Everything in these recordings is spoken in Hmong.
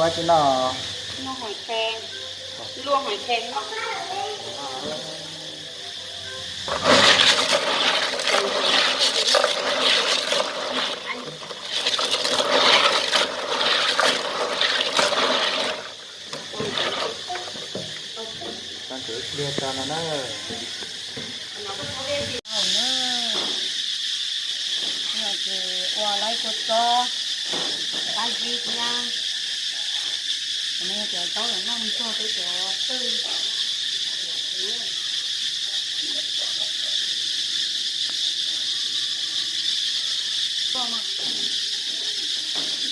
Tsis noj. Noj hais kheng, luaj hais kheng no. Tso ntsev pliag tso no na. Ces ua laib kua txob, qab zib thiab. Cov no yog cov zaub los noj ntsuag peb cov qwj.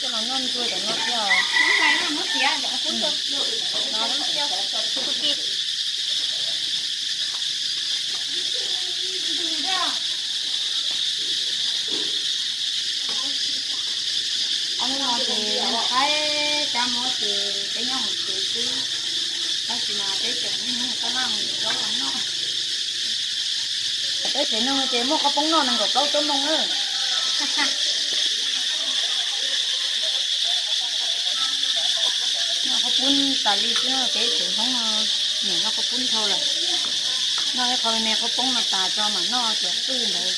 Coj los noj ntsuag cov no thiab os. Ob hnub no ces qaib kab mob ces peb nyob hauv tsev xwb, tab sis mas peb tseem niaj hnub mus taj laj mus zaub los noj. Peb tsev neeg ces muaj qhob poob noj nees nkaum plaub xuab moos na. Noj qhob poob tas li xwb no, peb tsev Hmoob no niam noj qhob poob dhau lawm. Noj ib qho me me qhob poob no tas tso mam noj cov qwj ntawd.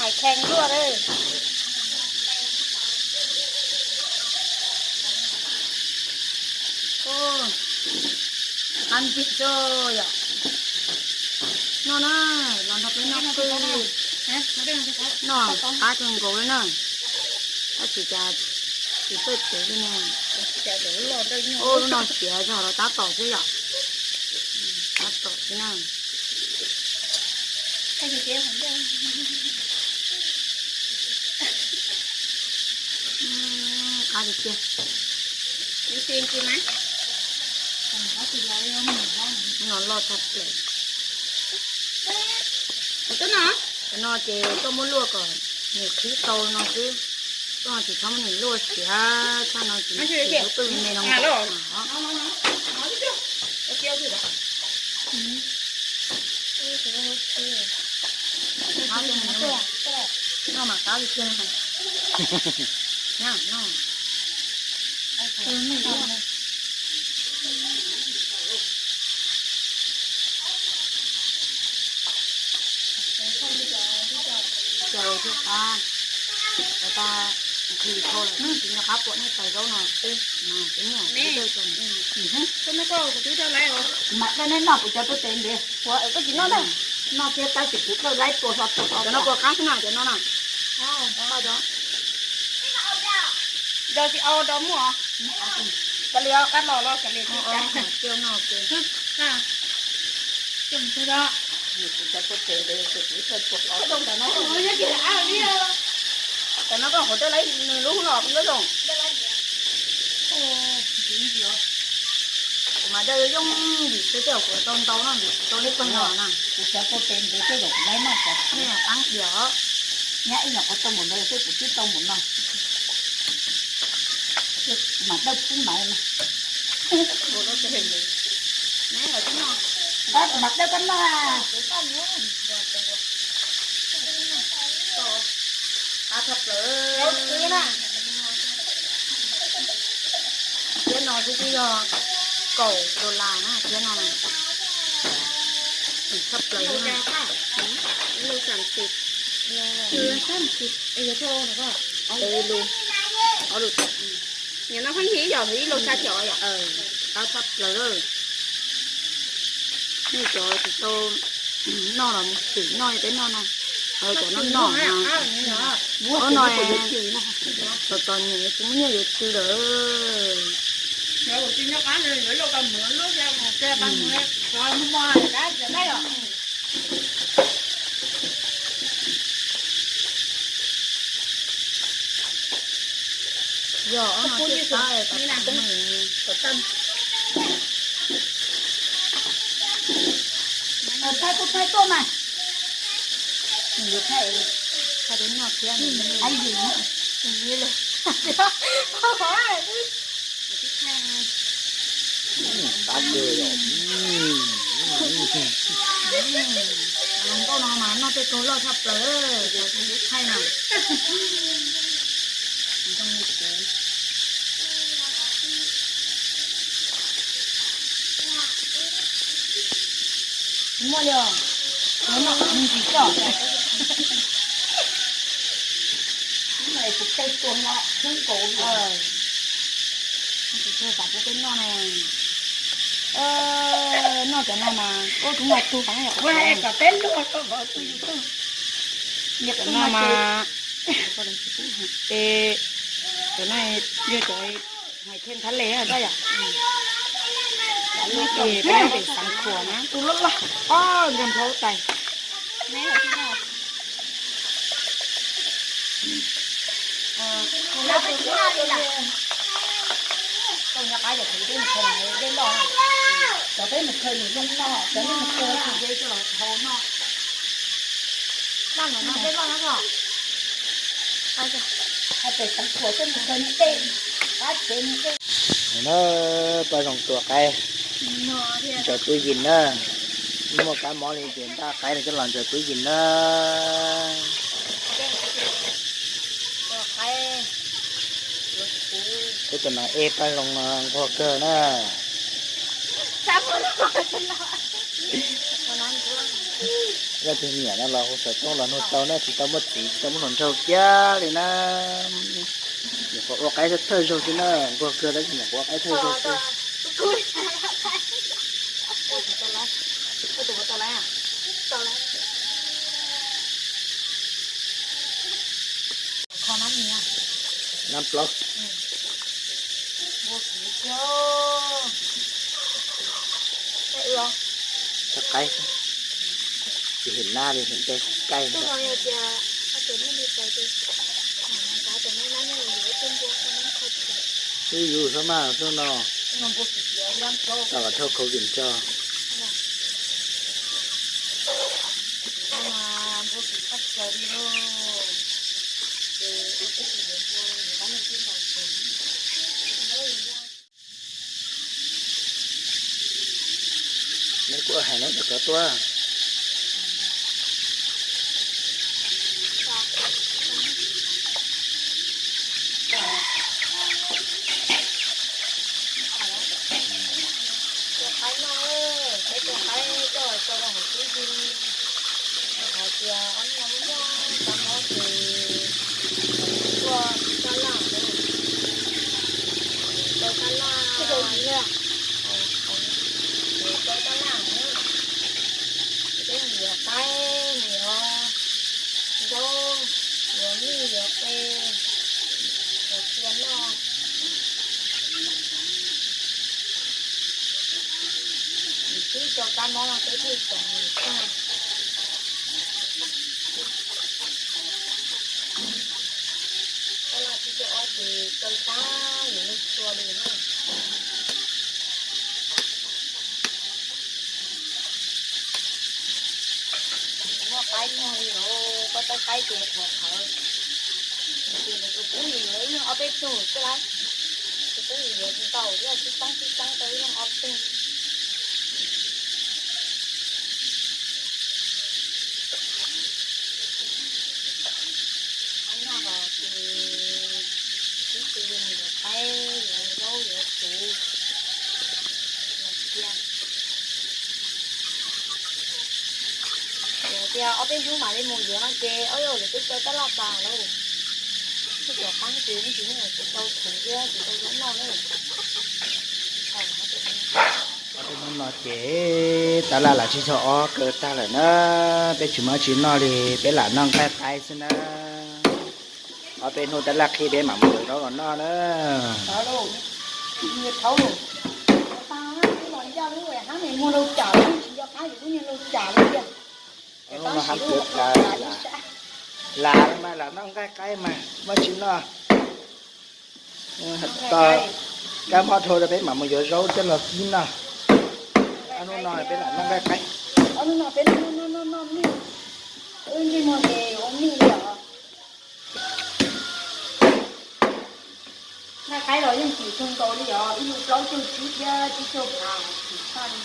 Hais kheng luaj lawm. Qab npig tso yom. Noj na, los nrog peb noj qwj. Noj qab kawg nkaus li na. Tab sis cas tsis txawj tsev li ne. Ub, lub no siav zog los tab tom xwb yom. Tab tom xwb na. Qab tiag tiag. No loj tshaj plaws. Cov no ces koj muab luaj kom nws qhib tau no xwb. Koj tsis txhob muab nws luaj siav tshaj no ces lub qwj me me no. Noj mas qab li tiag. Ces thiaj qab, tas nqhis dhau lawm, tsis nco qab pom nej txais zaub no, peb muab dawj tso. Mam dawj nej noj kuv cov tuaj tes ntev. Koj tsis noj na. Noj thiab tab sis kuv dawj laib tua hlo tua hlo. Cov no puas qab xwb na, cov no na. Cov tsis au rau muaj. Kav liam qab los los kav liam. Cov no koj hov dawj laib nws lub los peb lub zoo. Kuv mas dawj yooj yim xwb, tej zaum kuv tau ntau no, kuv tau lub pawg no na. Kuv cov tuaj tes ntev tej zaum kuv laib noj cov qab diam. Nyab ib nyuam qhuav tau npaum ntawd xwb kuv twb tau npaum no. Kuv mam dawj pub maiv no. Mam dawj koj noj. Qab tshaj plaws. Thiab no xwb twb yog kaum dollar na thiab no. Tshaj plaws. Ib lus xab xis, ib lus, ob lus, nim no pheej yig ib yam ib lus xya caum yom. Qab tshaj plaws lawm. Nej cov tsis tau noj los mus xwm noj peb noj no. Cov no noj no, ub no, tos tos nyiam tsis muaj nyiaj yuav tsw lawm. Yog ob no thiaj qab, thaij kuj thaij tuaj mas. Nws yuav thaij, thaij peb noj thiab. Qab kawg yom. Nkauj no mas noj tej kaug loj tshaj plaws, cov tus tub thaij na. Muaj li os, noj ntsis coj. Tus teg tuag no khwb nkaus li. Tus teg xav pub peb noj ne. Noj cov no mas ua tus no tug, kom peb luag kom vauv tus yus tug. Cov no mas es cov no yog cov hais them thab le yom. Peb nyob pem Xeev Khuam na, tus loj loj, ob nrog nplhaub tais. Tau nyob qab cov peb mus khaws dej loj, cov peb mus khaws nws zoo no, cov nej mus khaws na. Dej coj los hau noj. Daj no dej loj na. Hais pem Xeev Khuam coj mus khaws nws dej, qab tsev nws dej. Na, Paj Zoo tua qaib ntsaws tub yim na. Muaj kab mob li ces npaj qaib coj los ntsaws tub yim na. Peb tus no ej Paj Zoo no nquag kawg na. Leej twg nyiam no los hu xov tooj los nug tau na, tsis tau muaj txiv tsis tau muaj hluas nraug kiag li na. Nyuam qhuav ua qaib thawj zaug xwb na, nquag kawg tab sis nyuam qhuav ua qaib thawj zaug xwb. Nab plaub. Txhaj qaib, tsis hem nab li, hem tej kaij. Wb yus xab maj xwb no, tau los dhau covid tso. Neb kuj hais neb cov ko tuaj. Tua qaib no, peb tua qaib coj tso rau hauv tub yim. Hais tias ob hnub no muaj kab mob ces tuaj taj laj, taw taj laj, taw taj laj na. Peb mus yuav qaib, mus yuav zaub, yuav mij yuav qe, yuav cia noj. Twb tso kab mob no peb thiaj tseem mus tag. Tab laj tsib caug ob ces kaw tag yuav luag txua li na. Muaj qaib muag li los koj taw qaib ces qhuav qhawv. Ces nws tus pub yus yuav ib leeg ob peb tug xwb lawm. Tus pub yus yuav ntau thiab, sib txeeb sib txeeb tau ib leeg ob tug. Qab noj los ces sib tw yuav qaib, yuav zaub, yuav txhuv, yuav cia. Yog tias ob peb hnub mam li mus yuav no ces ob yog yuav twb kaw taj laj tas lauj. Twb cov qaib ces yeej tsis muaj, tsis tau txhuv thiab tsis tau zaub noj na. Ob peb hnub no ces taj laj los tsib caug ob kaw tag lawm na, peb tsis muaj tsis noj li, peb lam noj nqaij qaib xwb na. Ob peb hnub taj laj qhib peb mam mus yuav zaub los noj na. Hnub no hab kawg tas, lam mas lam noj nqaij qaib mas muaj tsis noj. Kab mob dhau rau peb mam mus yuav zaub coj los kib noj. Ob hnub no peb lam noj nqaij qaib. Qaib los yeej kim kawg nkaus li os, ib lub plaub caug tsib thiab tsib caug phav kim tag li.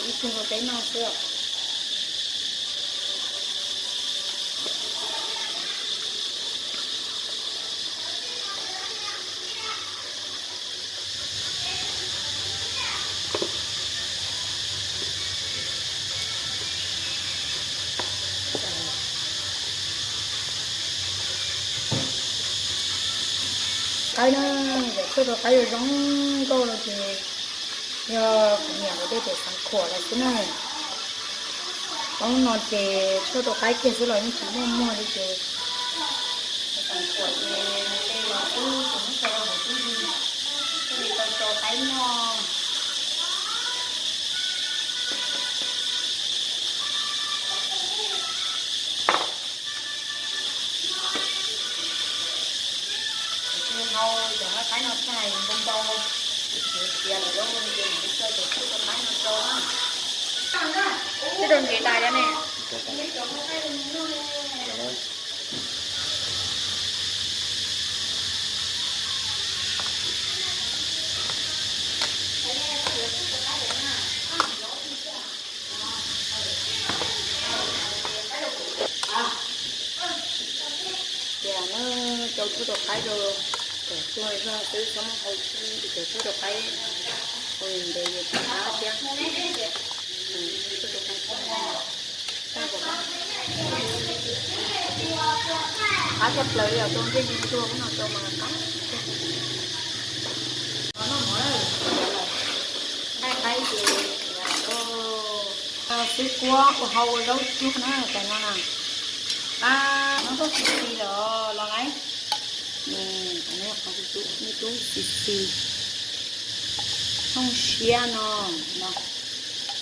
Ib tug rau peb noj xwb. Qaib na, yog tshuaj rau qaib zoo nkauj no ces yog kuv niam kuv tej pem xeev Khuam lawm xwb na. Qoob no ces tshuaj rau qaib kiag xwb los yeej tsis muaj muag li ces xeev Khuam ces tej los twb tsis muab tso rau hauv tub yig, thiaj li tau tso qaib noj. Hau cov qaib no txhais ntau ntau, tiav lawm lauj, ces kuv tso cov tshuaj rau qaib no tso na. Twb rau ntsis tas cov ne. Tias na, rau tshuaj rau qaib rau, cov tshuaj zog xwb txhob muab hau tshuaj, cov tshuaj rau qaib, ntev ntev thiab. Qab tshaj plaws li os, rau ncej ntuag ub no rau mas qab. Nqaij qaib ces xwb kuab ua hau ua zaub cuag na tais no na. Qab no txhob xis xis lawm los laiv. Qhov no qhov kuv tub xis xis, thooj siab no no.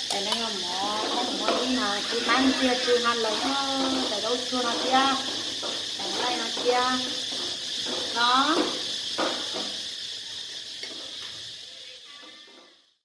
Tais no yog mov, mov ib na, tsw qab ntiag tsw ha lawm, tais zaub cuag no thiab, tais nqaij no thiab no.